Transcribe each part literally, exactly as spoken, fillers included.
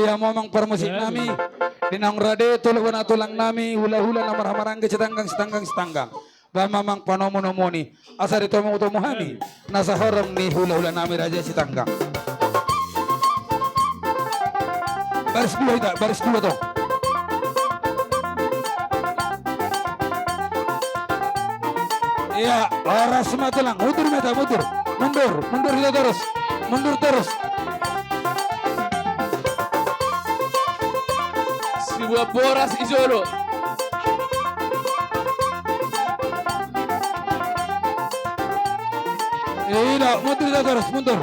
Ia ma amang parmusik nami, di naung rade tu lobana tulang nami, hula-hula na marhaha maranggi sitanggang, sitanggang, sitanggang. Ba ma amang panomu-nomu ni, asa ditomu-tomu hami, na sahorong ni hula-hula nami Raja Sitanggang. Baris dua ita, baris dua tong. Ia, horas ma tulang, mundur ma ita, mundur. Mundur, mundur ita torus. Mundur torus. Sibuat boras di jolo. Ida, mundur ita torus, mundur.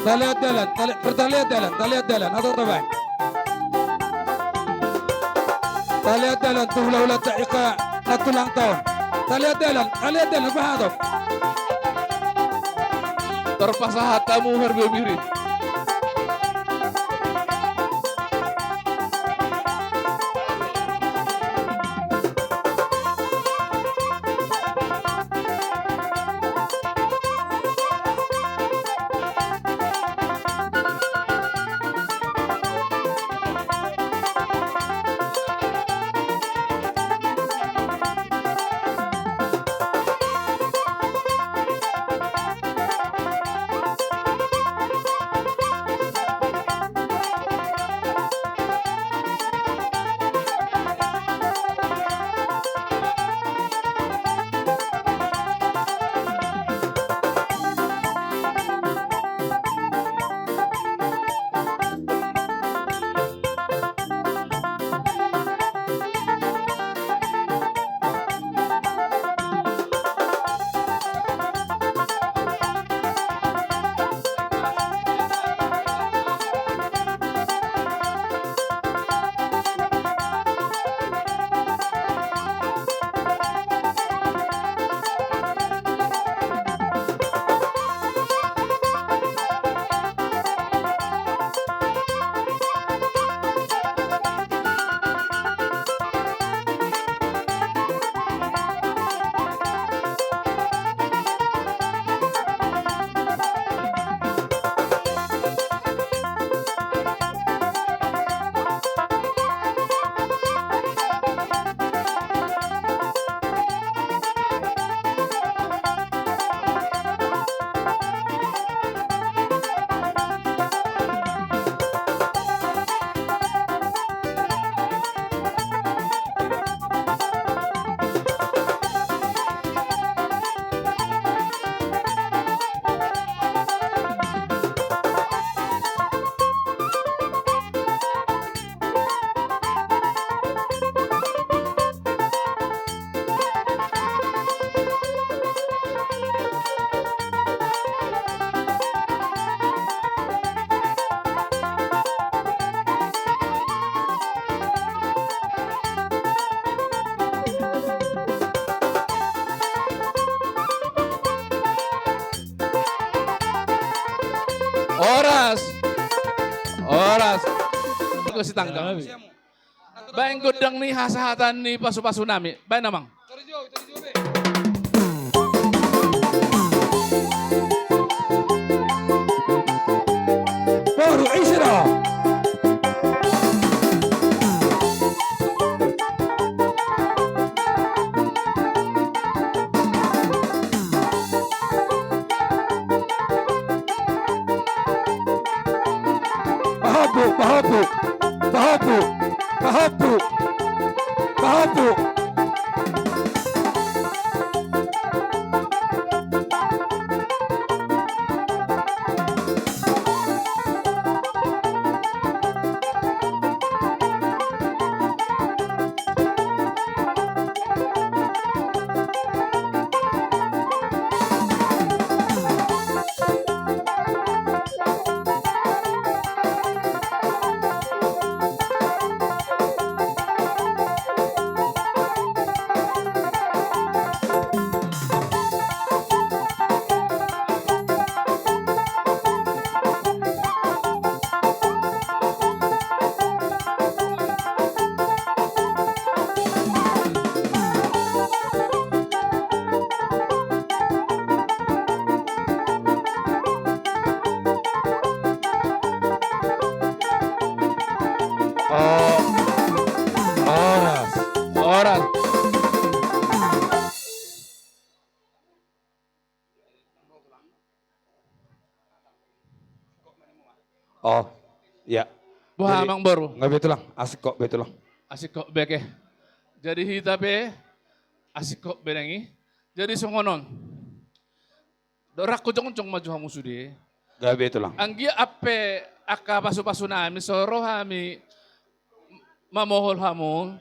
Taliat dalan, tali-, pertaliat dalan, taliat dalan, atau apa? Taliat dalan tu hula-hula ta ika na tulang taon. Taliat dalan, taliat dalan, pahatop. Terpasahat tamu herbebiri. Horas. Horas. Iko Sitanggang. Baen gondang ni hasahatan ni pasu-pasu nami. Baen amang. Boru, ise do? Pahompu, pahompu, pahompu, pahompu, pahompu. Oh, iya. Boha, jadi, Amangboru? Nga be, Tulang, asing hot be, Tulang. Asing hot be, oke. Jadi hita pe asing hot be nang i. Jadi songon on. Dorangku, jongjong ma jo hamu sude. Gabe, Tulang. Anggiat pe angka pasupasu nami, so ro hami mamohol hamu.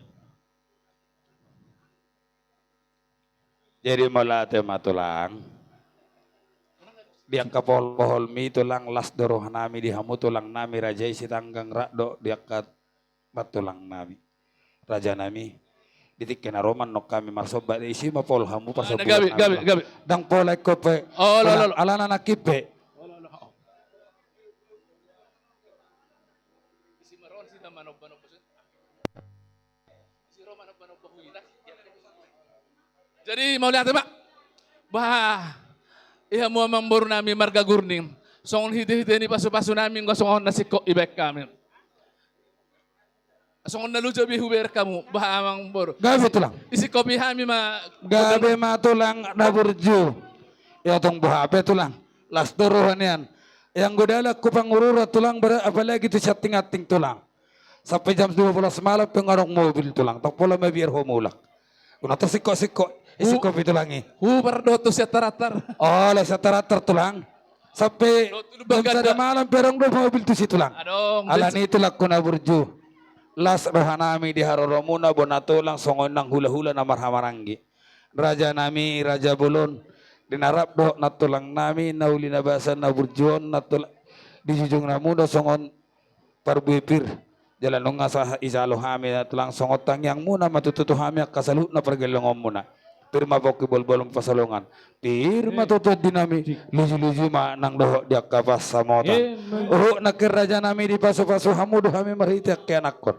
Jadi mauliate ma, Tulang. Di angka pohol-pohol mi, Tulang, las do roha nami di hamu, Tulang nami, raja i Sitanggang, rap dohot di angka patulang nami, raja nami. Di tingki na ro ma annon hami marsomba, disi ma pohol hamu. Ah, pasombuan gabe, gabe, gabe. Ndang pola ingkon pe. Oh, olo, olo. Alana nangkin pe. Olo, olo. Jadi mauliate ma. Bah, i hamu amangboru nami marga Gurning. Songon hite-hite ni pasupasu nami, anggo songon na singkop ibaen hami. Songon na loja be hubereng hamu, bah, amangboru. Gabe, Tulang. Isingkopi hami ma. Gabe ma, Tulang, na burju. Ia tong, boha pe, Tulang. Las do roha nian. Ia anggo dalan tu Pangururan, Tulang, ber-, apalagi tu Sianting-anting, Tulang. Sampe jam dua belas malam pe nga adong mobil, Tulang. Ndang pola mabiar ho mulak. Unang tarsingkop-singkop, hu-, isingkopi, Tulang, i. Hubar do tu Siantar-antar. Olo, Siantar-antar, Tulang. Sampe jam sada malam pe adong do mobil tusi, Tulang. Adong. Alani i, Tulangku na burju, las roha nami di haroromuna, bona, Tulang, songon i nang hula-hula na marhahamaranggi. Raja nami, raja bolon, di na rap dohot nantulang nami, na uli na basa na burju on, nantulang, dijujung hamu do songon parbue pir. Jala nunga sa-, dijalo hami, Tulang, songon tangiangmuna ma tutu tu hami angka saluhutna pargellengmuna. Pir ma pongki, bolbol ma pansalongan. Pir ma tu tondi nami, luju-luju ma nang dohot di angka pansamotan. Uhum, nangkin, raja nami, dipasu-pasu hamu do hami marhite angka ianakhon.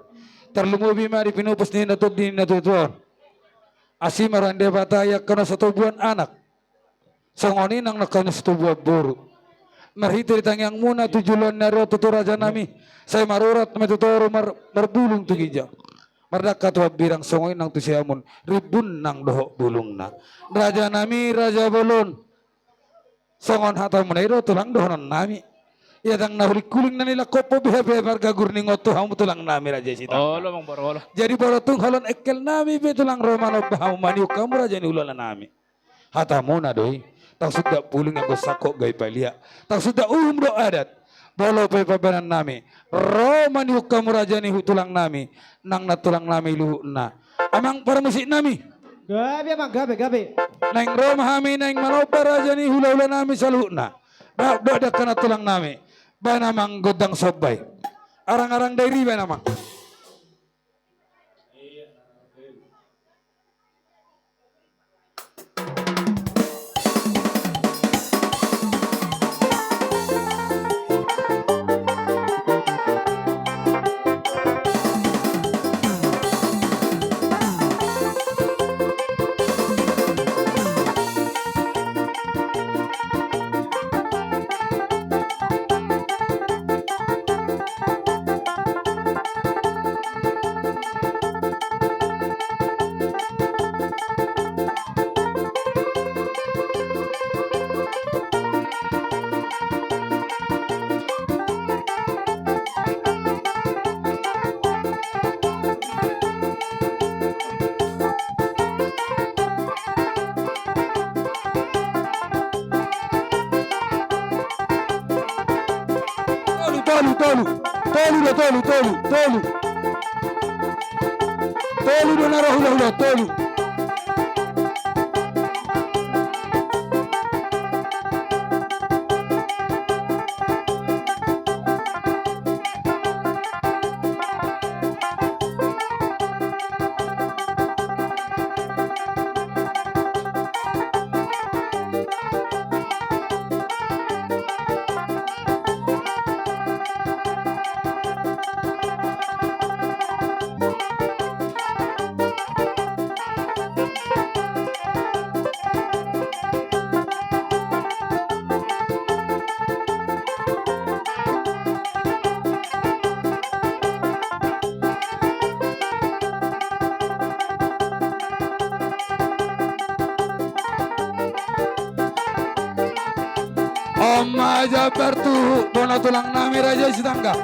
Tarlumobi ma di pinupus ni na tondi ni na tutu on. Asi ma roha ni Debata i angka na so tobuan anak. Songon i nang angka na so tobuan boru. Marhite di tangiangmuna tu joloan ni ari on tutu, raja nami, sai marurat ma tu toru, mar-, marbulung tu ginjang. Mardangka tu hambirang, songon i nang tu siamun, rimbun nang dohot bulungna. Raja nami, raja bolon. Songon hatamuna i do, Tulang, dohonon nami. Ia ndang na huling-huling na nilangkophon be hape marga Gurning on tu hamu, Tulang nami, raja i Sitanggang. Olo, Amangboru, olo. Jadi molo tung holong engkel nami pe, Tulang, ro manomba hamu, manihut hamu raja ni hulahula nami. Hatamuna do i. Ndang suda puling anggo sangkot gabe paliat. Ndang suda uhum dohot adat. Molo pe pambahenan nami, ro manihut hamu raja ni hu-, tulang nami, nang nantulang nami luhutna. Amang parmusik nami. Gabe, Amang, gabe, gabe. Naeng ro ma hami naeng manomba raja ni hulahula nami saluhutna. Dohot, dohot di angka nantulang nami. Baen, Amang, gondang somba i. Arang-arang Dairi baen, Amang. Tolu, tolu, tolu. Tolu do, tolu, tolu, tolu. Tolu do na ro hulahula, tolu. On ma jambar tu bona tulang nami Raja Sitanggang.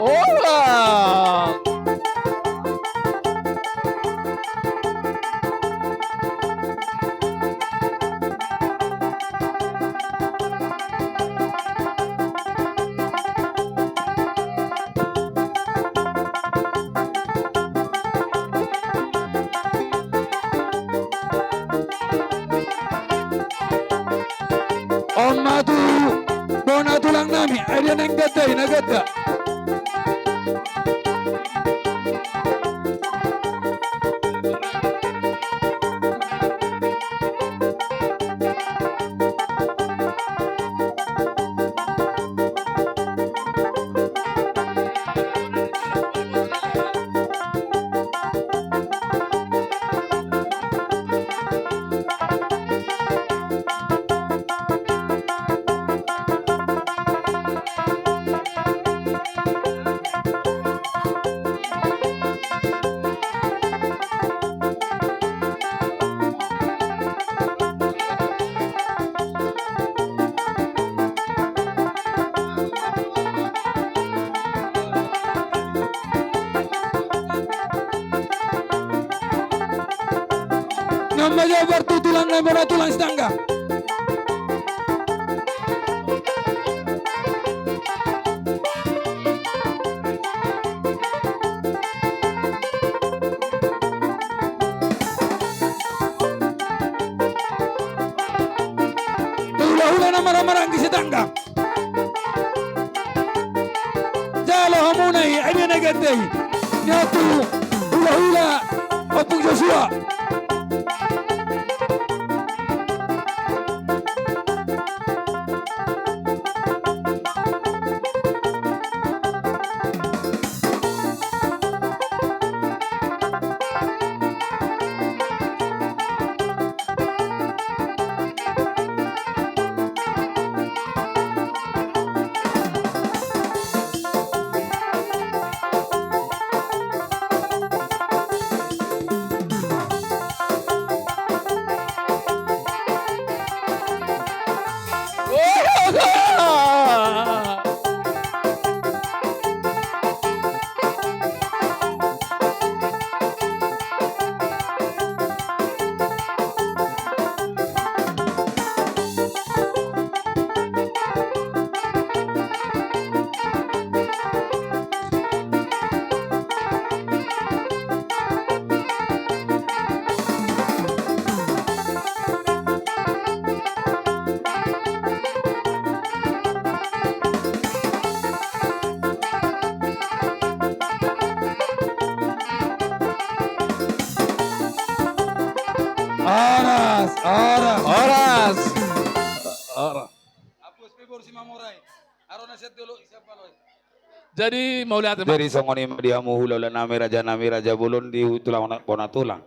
Hola. On ma tu bona tulang nami, ai dia naeng ganda i, na ganda. On ma jambar tu tulang nami bona tulang Sitanggang. Tu hulahula na marhaha maranggi Sitanggang. Jalo hamuna i, ai dia na ganda i. Ninna tu hulahula Ompung Joshua. Horas, horas. Horas. Horas. Jadi mauliate. Jadi songon i ma di hamu hulahula nami, raja nami, raja bolon, di tulang bona tulang.